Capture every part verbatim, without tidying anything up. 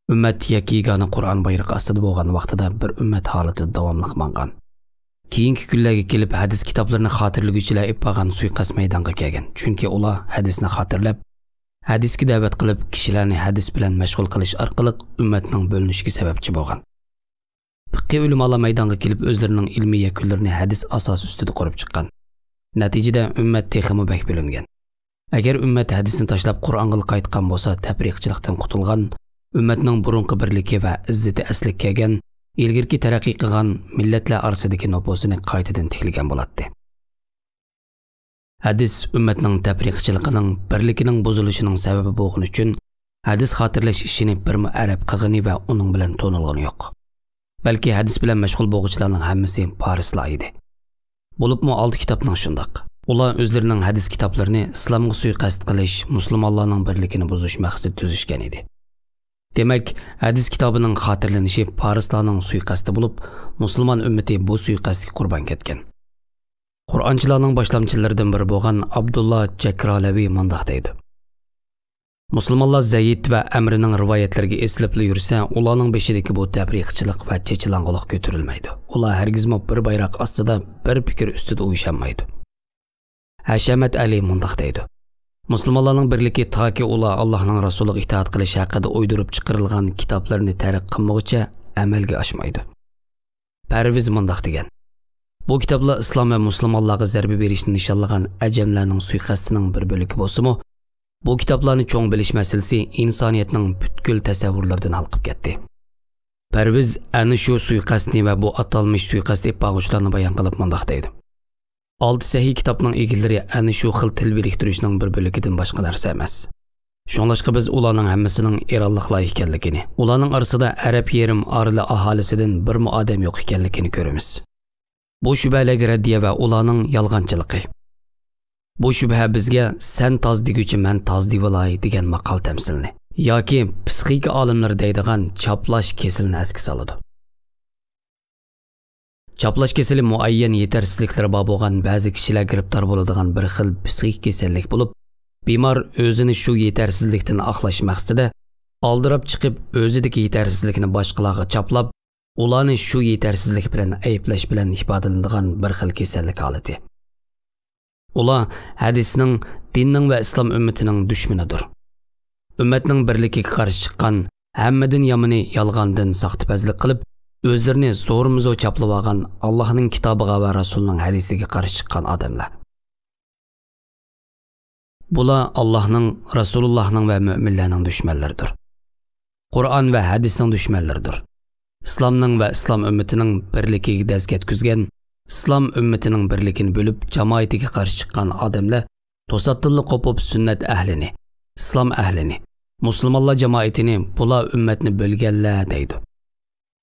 ئۈممەت يەككە يېگانە قۇرئان بايرىقى ئاستىدا بولغان ۋاقتىدا بىر ئۈممەت ھالىتىدە داۋاملىق ماڭغان. كېيىنكى كۈنلەرگە كېلىپ ھەدىس كىتابلىرىنى خاتىرىلىگۈچىلەر ئېلىپ بارغان سۇيىقەست مەيدانغا كەلگەن، چۈنكى ئۇلار ھەدىسنى خاتىرىلەپ، ھەدىسكە دەۋەت قىلىپ، كىشىلەرنى ھەدىس بىلەن مەشغۇل قىلىش ئارقىلىق ئۈممەتنىڭ بۆلۈنۈشىگە سەۋەبچى بولغان. پىقھىي ئۆلىمالار مەيدانغا كېلىپ ئۆزلىرىنىڭ ئىلمىي يەكۈنلىرىنى ھەدىس ئاساسى ئۈستىدە قۇرۇپ چىققان. نەتىجىدە ئۈممەت تېخىمۇ بەك بۆلۈنگەن. ئەگەر ئۈممەت ھەدىسنى تاشلاپ قۇرئانغىلا قايتقان بولسا، تەپرىقىچىلىقتىن قۇتۇلغان، ئۈممەتنىڭ بۇرۇنقى بىرلىكى ۋە ئىززىتى ئەسلىگە كەلگەن، ئىلگىرىكى تەرەققىي قىلغان مىللەتلەر ئارىسىدىكى نوپۇسىنى قايتىدىن تىكلىگەن بولاتتى. ھەدىس ئۈممەتنىڭ تەپرىقىچىلىقىنىڭ، بىرلىكىنىڭ بۇزۇلۇشىنىڭ سەۋەبى بولغىنى ئۈچۈن، ھەدىس خاتىرىلەش ئىشىنى بىرمۇ ئەرەب قىلغىنى ۋە ئۇنىڭ بىلەن تونۇلغىنى يوق. بەلكى ھەدىس بىلەن مەشغۇل بولغۇچىلارنىڭ ھەممىسى پارسلار ئىدى. بولۇپمۇ ئالتە كىتابنىڭ شۇنداق. ئۇلار ئۆزلىرىنىڭ ھەدىس كىتابلىرىنى ئىسلامغا سۇيىقەست قىلىش، مۇسۇلمانلارنىڭ بىرلىكىنى بۇزۇش مەقسىتى تۈزۈشكەن ئىدى. دېمەك، ھەدىس كىتابىنىڭ خاتىرىلىنىشى پارسلارنىڭ سۇيىقەستى بولۇپ، مۇسۇلمان ئۈممىتى بۇ سۇيىقەستكە قۇربان كەتكەن. قۇرئانچىلارنىڭ باشلامچىلىرىدىن بىرى بولغان ئابدۇللا جەكرالەۋى مۇنداق دەيدۇ: مۇسۇلمانلار زەيد ۋە ئەمرىنىڭ رىۋايەتلىرىگە ئېسىلىپلا يۈرسە، ئۇلارنىڭ بېشىدىكى بۇ تەپرىقىچىلىق ۋە چېچىلاڭغۇلۇق كۆتۈرۈلمەيدۇ. ئۇلار ھەرگىزمۇ بىر بايراق ئاستىدا، بىر پىكىر ئۈستىدە ئۇيۇشالمايدۇ. ھەشەمەت ئەلى مۇنداق دەيدۇ: مۇسۇلمانلارنىڭ بىرلىكى تاكى ئۇلار ئاللاھنىڭ رەسۇلىغا ئىتائەت قىلىش ھەققىدە ئويدۇرۇپ چىقىرىلغان كىتابلىرىنى تەرك قىلمىغۇچە ئەمەلگە ئاشمايدۇ. پەرۋىز مۇنداق دېگەن: بۇ كىتابلار ئىسلام ۋە مۇسۇلمانلارغا زەربە بېرىشنى نىشانلىغان ئەجەملەرنىڭ سۇيىقەستىنىڭ بىر بۆلىكى بولسىمۇ، بۇ كىتابلارنى چوڭ بىلىش مەسىلىسى ئىنسانىيەتنىڭ پۈتكۈل تەسەۋۋۇرلىرىدىن ھالقىپ كەتتى. پەرۋىز ئەنە شۇ سۇيىقەستنى ۋە بۇ ئاتالمىش سۇيىقەست ئېلىپ بارغۇچىلارنى بايان قىلىپ مۇنداق دەيدۇ: ئالتە سەھىھ كىتابنىڭ ئىگىلىرى ئەنە شۇ خىل تىل بىرىكتۈرۈشنىڭ بىر بۆلىكىدىن باشقا نەرسە ئەمەس. شۇڭلاشقا بىز ئۇلارنىڭ ھەممىسىنىڭ ئىرانلىقلار ئىكەنلىكىنى، ئۇلارنىڭ ئارىسىدا ئەرەب يېرىم ئارىلى ئاھالىسىدىن بىرمۇ ئادەم يوق ئىكەنلىكىنى كۆرىمىز. بۇ شۈبھەلەرگە رەددىيە ۋە ئۇلارنىڭ يالغانچىلىقى. بۇ شۈبھە بىزگە «سەن تاز دېگۈچە مەن تاز دېۋالاي» دېگەن ماقال تەمسىلىنى ياكى پسىخىكا ئالىملىرى دەيدىغان چاپلاش كېسىلىنى ئەسكە سالىدۇ. چاپلاش كېسىلى مۇئەييەن يېتەرسىزلىكلىرى بار بولغان بەزى كىشىلەر گىرىپتار بولىدىغان بىر خىل پسىخىك كېسەللىك بولۇپ، بىمار ئۆزىنى شۇ يېتەرسىزلىكتىن ئاقلاش مەقسىتىدە ئالدىراپ چىقىپ، ئۆزىدىكى يېتەرسىزلىكنى باشقىلارغا چاپلاپ، ئۇلارنى شۇ يېتەرسىزلىك بىلەن ئەيىبلەش بىلەن ئىپادىلىنىدىغان بىر خىل كېسەللىك ھالىتى. ئۇلار ھەدىسنىڭ، دىننىڭ ۋە ئىسلام ئۈممىتىنىڭ دۈشمىنىدۇر. ئۈممەتنىڭ بىرلىكىگە قارشى چىققان، ھەممىدىن يامىنى يالغاندىن ساختىپەزلىك قىلىپ، ئۆزلىرىنى زورمۇزور چاپلىۋالغان، ئاللاھنىڭ كىتابىغا ۋە رەسۇلىنىڭ ھەدىسىگە قارشى چىققان ئادەملەر. بۇلار ئاللاھنىڭ، رەسۇلۇللاھنىڭ ۋە مۆمىنلەرنىڭ دۈشمەنلىرىدۇر. قۇرئان ۋە ھەدىسنىڭ دۈشمەنلىرىدۇر. ئىسلامنىڭ ۋە ئىسلام ئۈممىتىنىڭ بىرلىكىگە دەز كەتكۈزگەن، ئىسلام ئۈممىتىنىڭ بىرلىكىنى بۆلۈپ، جامائىتىگە قارشى چىققان ئادەملەر توساتتىنلا قوپۇپ سۈننەت ئەھلىنى، ئىسلام ئەھلىنى، مۇسۇلمانلار جامائىتىنى «بۇلار ئۈممەتنى بۆلگەنلەر» دەيدۇ.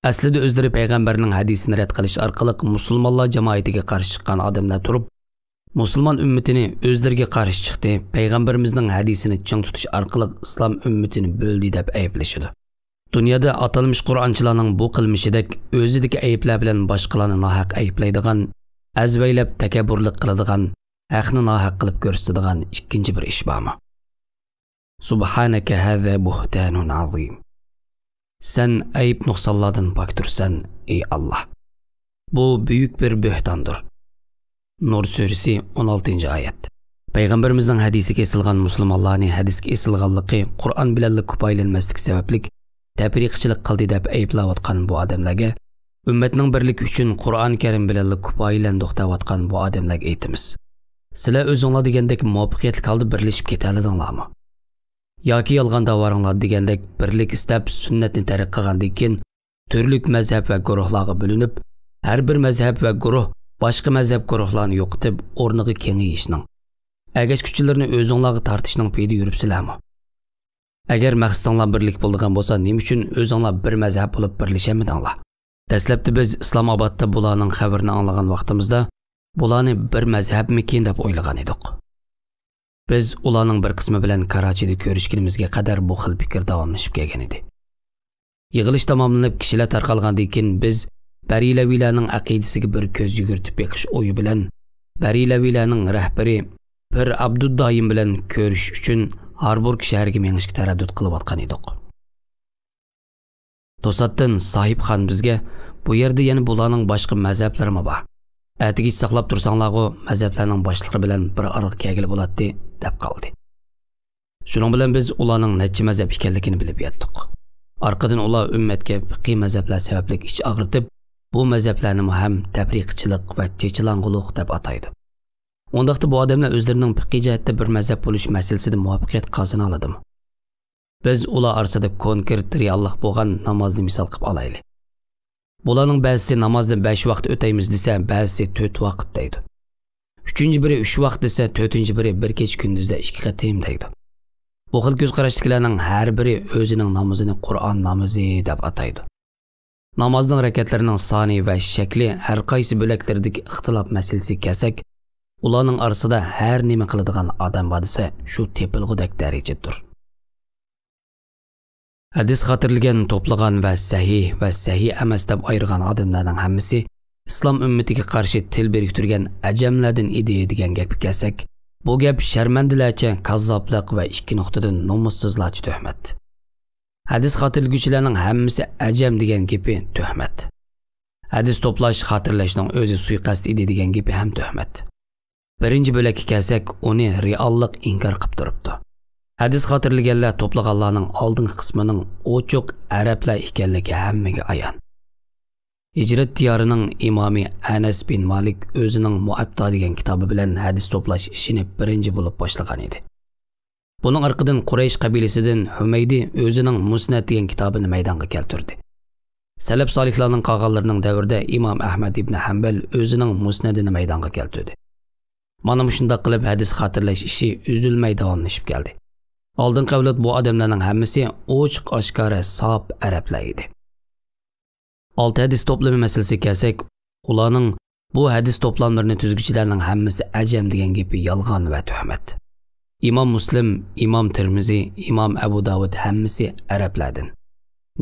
ئەسلىدە ئۆزلىرى پەيغەمبەرنىڭ ھەدىسىنى رەت قىلىش ئارقىلىق مۇسۇلمانلار جامائىتىگە قارشى چىققان ئادەملەر تۇرۇپ، مۇسۇلمان ئۈممىتىنى ئۆزلىرىگە قارشى چىقتى، پەيغەمبىرىمىزنىڭ ھەدىسىنى چىڭ تۇتۇش ئارقىلىق ئىسلام ئۈممىتىنى بۆلدى دەپ ئەيىبلىشىدۇ. دۇنيادا ئاتالمىش قۇرئانچىلارنىڭ بۇ قىلمىشىدەك ئۆزىدىكى ئەيىبلەر بىلەن باشقىلارنى ناھەق ئەيىبلەيدىغان، ئەزۋەيلەپ تەكەببۇرلۇق قىلىدىغان، ھەقنى ناھەق قىلىپ كۆرسىتىدىغان ئىككىنچى بىر ئىش بارمۇ؟ سۇبھانەكە ھەزە بۇھتانۇن ئازىم. سەن ئەيىب نۇقسانلاردىن پاك تۇرسەن، ئەي ئاللا. بۇ بۈيۈك بىر بۆھتاندۇر. نۇر سۈرىسى، ئون ئالتىنچى ئايەت. پەيغەمبىرىمىزنىڭ ھەدىسىگە ئېسىلغان مۇسۇلمانلارنى ھەدىسكە ئېسىلغانلىقى قۇرئان بىلەنلا كۇپايىلەنمەسلىكى سەۋەبلىك تەپرىقىچىلىك قىلدى دەپ ئەيىبلەۋاتقان بۇ ئادەملەرگە، ئۈممەتنىڭ بىرلىكى ئۈچۈن قۇرئان كەرىم بىلەنلا كۇپايىلەندۇق دەۋاتقان بۇ ئادەملەرگە ئېيتىمىز. سىلەر ئۆزۈڭلار دېگەندەك مۇۋەپپەقىيەتلىك ھالدا بىرلىشىپ كېتەلىدىڭلارمۇ؟ ياكى يالغان داۋاراڭلار دېگەندەك بىرلىك ئىستەپ سۈننەتنى تەرك قىلغاندىن كېيىن تۈرلۈك مەزھەپ ۋە گۇرۇھلارغا بۆلۈنۈپ، ھەر بىر مەزھەپ ۋە گۇرۇھ باشقا مەزھەپ گۇرۇھلارنى يوقىتىپ ئورنىغا كېڭىيىشنىڭ، ئەگەشكۈچىلىرىنى ئۆزۈڭلارغا تارتىشنىڭ پېيىدە يۈرۈپسىلەرمۇ؟ ئەگەر مەقسىتىڭلار بىرلىك بولىدىغان بولسا، نېمە ئۈچۈن ئۆزۈڭلار بىر مەزھەپ بولۇپ بىرلىشەلمىدىڭلار؟ دەسلەپتە بىز ئىسلام ئابادتا بۇلارنىڭ خەۋىرىنى ئاڭلىغان ۋاقتىمىزدا، بۇلارنى بىر مەزھەپمىكىن دەپ ئويلىغان ئىدۇق. بىز ئۇلارنىڭ بىر قىسمى بىلەن كاراچىدا كۆرۈشكىنىمىزگە قەدەر بۇ خىل پىكىر داۋاملىشىپ كەلگەن ئىدى. يىغىلىش تاماملىنىپ، كىشىلەر تارقالغاندىن كېيىن، بىز بەرىلەۋىلەرنىڭ ئەقىدىسىگە بىر كۆز يۈگۈرتۈپ بېقىش ئويى بىلەن، بەرىلەۋىلەرنىڭ رەھبىرى پىر ئابدۇددايىم بىلەن كۆرۈشۈش ئۈچۈن ھاربورگ شەھىرىگە مېڭىشكە تەرەددۇت قىلىۋاتقان ئىدۇق. توساتتىن ساھىبخان بىزگە، «بۇ يەردە يەنە بۇلارنىڭ باشقا مەزھەپلىرىمۇ بار. ئەتىگىچە ساقلاپ تۇرساڭلارغۇ، مەزھەپلەرنىڭ باشلىقى بىلەن بىر ئارىغا كەلگىلى بولاتتى» دەپ قالدى. شۇنىڭ بىلەن بىز ئۇلارنىڭ نەچچە مەزھەپ ئىكەنلىكىنى بىلىپ يەتتۇق. ئارقىدىن ئۇلار ئۈممەتكە پىقھىي مەزھەپلەر سەۋەبلىك ئىچ ئاغرىتىپ، بۇ مەزھەپلەرنىمۇ ھەم تەپرىقىچىلىق ۋە چېچىلاڭغۇلۇق دەپ ئاتايدۇ. ئۇنداقتا بۇ ئادەملەر ئۆزلىرىنىڭ پىقھىي جەھەتتە بىر مەزھەپ بولۇش مەسىلىسىدە مۇۋەپپەقىيەت قازىنالىدىمۇ؟ بىز ئۇلار ئارىسىدا كونكرېت رېئاللىق بولغان نامازنى مىسال قىلىپ ئالايلى. بۇلارنىڭ بەزىسى نامازنى بەش ۋاقىت ئۆتەيمىز دېسە، بەزىسى تۆت ۋاقىت دەيدۇ. ئۈچىنچى بىرى ئۈچ ۋاقىت دېسە، تۆتىنچى بىرى بىر كېچە كۈندۈزدە ئىككى قېتىم دەيدۇ. بۇ خىل كۆز قاراشتىكىلەرنىڭ ھەر بىرى ئۆزىنىڭ نامىزىنى قۇرئان نامىزى دەپ ئاتايدۇ. نامازنىڭ رەكەتلىرىنىڭ سانى ۋە شەكلى ھەر قايسى بۆلەكلىرىدىكى ئىختىلاپ مەسىلىسىگە كەلسەك، ئۇلارنىڭ ئارىسىدا ھەر نېمە قىلىدىغان ئادەم بار دېسە، شۇ تېپىلغۇدەك دەرىجىدۇر. ھەدىس خاتىرىلىگەن، توپلىغان ۋە سەھىھ ۋە سەھىھ ئەمەس دەپ ئايرىغان ئادەملەرنىڭ ھەممىسى ئىسلام ئۈممىتىگە قارشى تىل بىرىكتۈرگەن ئەجەملەردىن ئىدى دېگەن گەپكە كەلسەك، بۇ گەپ شەرمەندىلەرچە كاززاپلىق ۋە ئىككى نۇقتىدىن نومۇسسىزلارچە تۆھمەت. ھەدىس خاتىرىلىگۈچىلەرنىڭ ھەممىسى ئەجەم دېگەن گېپى تۆھمەت. ھەدىس توپلاش، خاتىرىلەشنىڭ ئۆزى سۇيىقەست ئىدى دېگەن گېپى ھەم تۆھمەت. بىرىنچى بۆلەككە كەلسەك، ئۇنى رېئاللىق ئىنكار قىلىپ تۇرۇپتۇ. ھەدىس خاتىرىلىگەنلەر توپلىغانلارنىڭ ئالدىنقى قىسمىنىڭ ئوچۇق ئەرەبلەر ئىكەنلىكى ھەممىگە ئايان. ھىجرەت دىيارىنىڭ ئىمامى ئەنەس بىن مالىك ئۆزىنىڭ مۇئەتتا دېگەن كىتابى بىلەن ھەدىس توپلاش ئىشىنى بىرىنچى بولۇپ باشلىغان ئىدى. بۇنىڭ ئارقىدىن قۇرەيش قەبىلىسىدىن ھۈمەيدى ئۆزىنىڭ مۇسنەد دېگەن كىتابىنى مەيدانغا كەلتۈردى. سەلەپ سالىھلارنىڭ قالغانلىرىنىڭ دەۋرىدە ئىمام ئەھمەد ئىبنى ھەمبەل ئۆزىنىڭ مۇسنەدىنى مەيدانغا كەلتۈردى. مانا مۇشۇنداق قىلىپ ھەدىس خاتىرىلەش ئىشى ئۈزۈلمەي داۋاملىشىپ كەلدى. ئالدىنقى ئەۋلاد بۇ ئادەملەرنىڭ ھەممىسى ئوچۇق ئاشكارا ساپ ئەرەبلەر ئىدى. ئالتە ھەدىس توپلىمى مەسىلىسىگە كەلسەك، ئۇلارنىڭ بۇ ھەدىس توپلاملىرىنى تۈزگۈچىلەرنىڭ ھەممىسى ئەجەم دېگەن گېپى يالغان ۋە تۆھمەت. ئىمام مۇسلىم، ئىمام تىرمىزى، ئىمام ئەبۇ داۋۇد ھەممىسى ئەرەبلەردىن.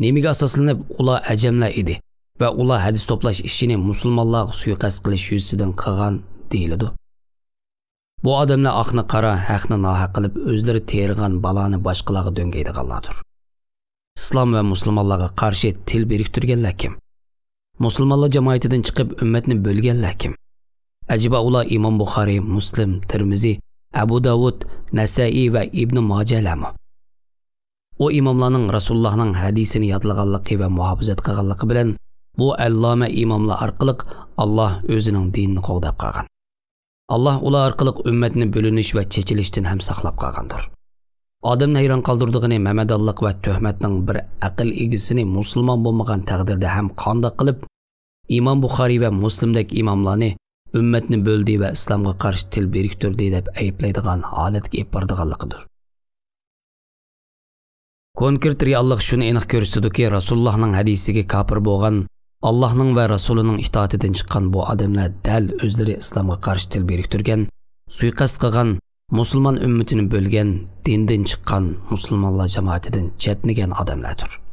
نېمىگە ئاساسلىنىپ ئۇلار ئەجەملەر ئىدى ۋە ئۇلار ھەدىس توپلاش ئىشىنى مۇسۇلمانلارغا سۇيىقەست قىلىش يۈزىسىدىن قىلغان دېيىلىدۇ؟ بۇ ئادەملەر ئاقنى قارا، ھەقنى ناھەق قىلىپ، ئۆزلىرى تېرىغان بالانى باشقىلاردىغا دۆڭگەيدىغانلاردۇر. ئىسلام ۋە مۇسۇلمانلارغا قارشى تىل بىرىكتۈرگەنلەر كىم؟ مۇسۇلمانلار جامائىتىدىن چىقىپ، ئۈممەتنى بۆلگەنلەر كىم؟ ئەجەبا، ئۇلار ئىمام بۇخارىي، مۇسلىم، تىرمىزى، ئەبۇ داۋۇد، نەسەئىي ۋە ئىبنى ماجەلەرمۇ؟ ئۇ ئىماملارنىڭ رەسۇلۇللاھنىڭ ھەدىسىنى يادلىغانلىقى ۋە مۇھاپىزەت قىلغانلىقى بىلەن، بۇ ئەللامە ئىماملار ئارقىلىق ئاللاھ ئۆزىنىڭ دىنىنى قوغداپ قالغان. ئاللاھ ئۇلار ئارقىلىق ئۈممەتنى بۆلۈنۈش ۋە چېچىلىشتىن ھەم ساقلاپ قالغاندۇر. ئادەمنى ھەيران قالدۇرىدىغىنى، مەمەدانلىق ۋە تۆھمەتنىڭ بىر ئەقىل ئىگىسىنى مۇسۇلمان بولمىغان تەقدىردە ھەم قانداق قىلىپ ئىمام بۇخارىي ۋە مۇسلىمدەك ئىماملارنى ئۈممەتنى بۆلدى ۋە ئىسلامغا قارشى تىل بىرىكتۈردى دەپ ئەيىبلەيدىغان ھالەتكە ئېلىپ بارىدىغانلىقىدۇر. كونكرېت رېئاللىق شۇنى ئېنىق كۆرسىتىدۇكى، رەسۇلۇللاھنىڭ ھەدىسىگە كاپىر بولغان، ئاللاھنىڭ ۋە رەسۇلىنىڭ ئىتائىتىدىن چىققان بۇ ئادەملەر دەل ئۆزلىرى ئىسلامغا قارشى تىل بىرىكتۈرگەن، سۇيىقەست قىلغان، مۇسۇلمان ئۈممىتىنى بۆلگەن، دىندىن چىققان، مۇسۇلمانلار جامائىتىدىن چەتنىگەن ئادەملەردۇر.